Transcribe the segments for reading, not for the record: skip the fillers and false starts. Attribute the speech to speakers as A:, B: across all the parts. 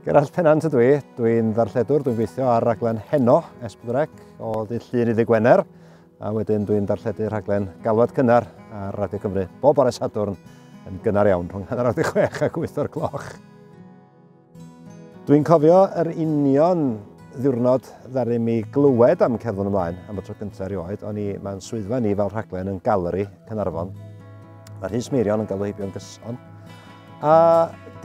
A: Gerallt Pennant ydw i, dwi'n ddarlledwr, dwi'n gweithio ar raglen Heno, S4C, o ddydd Llun i ddydd Gwener, a wedyn dwi'n darlledu rhaglen Galwad Cynnar ar Radio Cymru bob bore Sadwrn yn gynnar iawn, rhwng 5:30 ac 8 o'r gloch. Dwi'n cofio yr union ddiwrnod ddaru mi glywed am Cerddwn Ymlaen am y tro cyntaf erioed. O'n i, mae'n swyddfa ni fel rhaglen yn Galeri, Caernarfon. Mae Rhys Meirion yn galw heibio'n gyson. A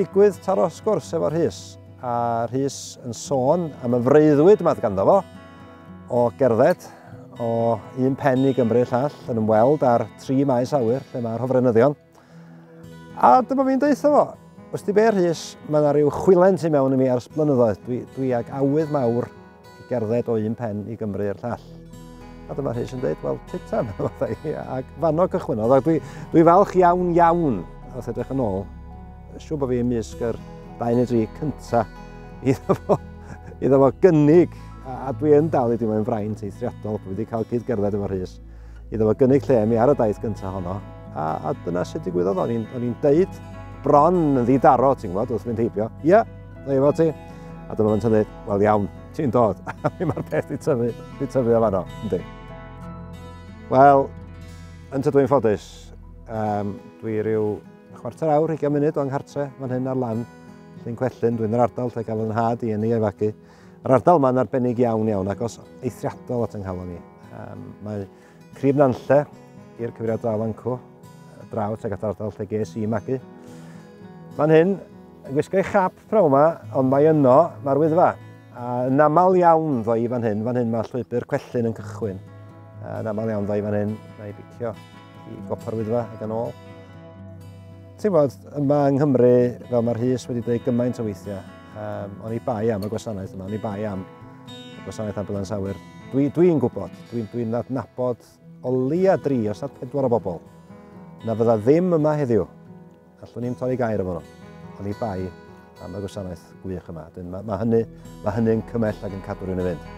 A: digwydd taro sgwrs efo Rhys, a Rhys yn sôn am y freuddwyd yma ganddo fo, o gerdded o un pen i Gymru llall yn ymweld â'r tri maes awyr lle mae'r hofrenyddion. A dyma fi'n deutha fo, os di be Rhys, mae yna rhyw chwilen tu mewn i mi ers blynyddoedd. Dwi, dwi ag awydd mawr i gerdded o un pen i Gymru i'r llall. A dyma Rhys yn dweud, wel, tita, ac fanno cychwynnodd. Ac dwi, dwi falch iawn iawn, wrth edrych yn ôl, siŵr bod fi ymysg yr 2 neu 3 cynta iddo fo, iddo fo gynnig, a, a dwi yn dal i deimlo'n fraint eithriadol bod fi wedi cael cyd-gerdded efo Rhys, iddo fo gynnig lle mi ar y daith gyntaf honno, a, a dyna sut digwyddodd. O'n i'n deud bron yn ddidaro, ti'n gwybod, wrth fynd heibio, ia, yeah, na efo ti. A dyma fo'n tynnu, wel iawn, ti'n dod. A mi mae'r peth di tyfu, di tyfu o fanno, yndi. Wel, yn tydw i'n ffodus, um, dwi rhyw chwarter awr, 20 munud o'n nghartre, fan hyn ar lan, Llyn Cwellyn, dwi'n yr ardal lle gafodd nhad i eni a'i fagu. Yr ardal yma'n arbennig iawn iawn, agos eithriadol at yng nghalon i. Um, mae Crib Nantlle i'r cyfeiriad draw fancw, draw tuag at ardal lle ges i magu. Fan hyn, yn gwisgo ei chap praw yma, ond mae yno, mae'r Wyddfa. A yn aml iawn ddo i fan hyn, fan hyn mae llwybr Cwellyn yn cychwyn. A yn aml iawn ddo i fan hyn, na i bicio i gopa'r Wyddfa ac yn ôl. Ti'n bod, yma yng Nghymru, fel mae'r Rhys wedi dweud gymaint o weithiau, um, o'n i bai am y gwasanaeth yma, o'n i bai am y gwasanaeth ambulans awyr. Dwi'n dwi, dwi gwybod, dwi'n dwi adnabod o leia 3, os nad 4 o bobl, na fydda ddim yma heddiw. Allwn ni'm torri gair efo nhw. O'n i bai am y gwasanaeth gwych yma. Dyn, mae, mae, hynny, mae hynny'n cymell ac yn cadw rhywun i fynd.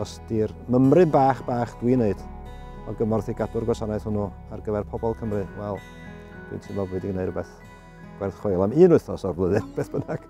A: Os di'r mymryn bach bach dwi'n neud o gymorth i gadw'r gwasanaeth hwnnw ar gyfer pobl Cymru, wel, dwi'n teimlo bod fi wedi gwneud rhywbeth gwerth chweil am un wythnos o'r flwyddyn, beth bynnag.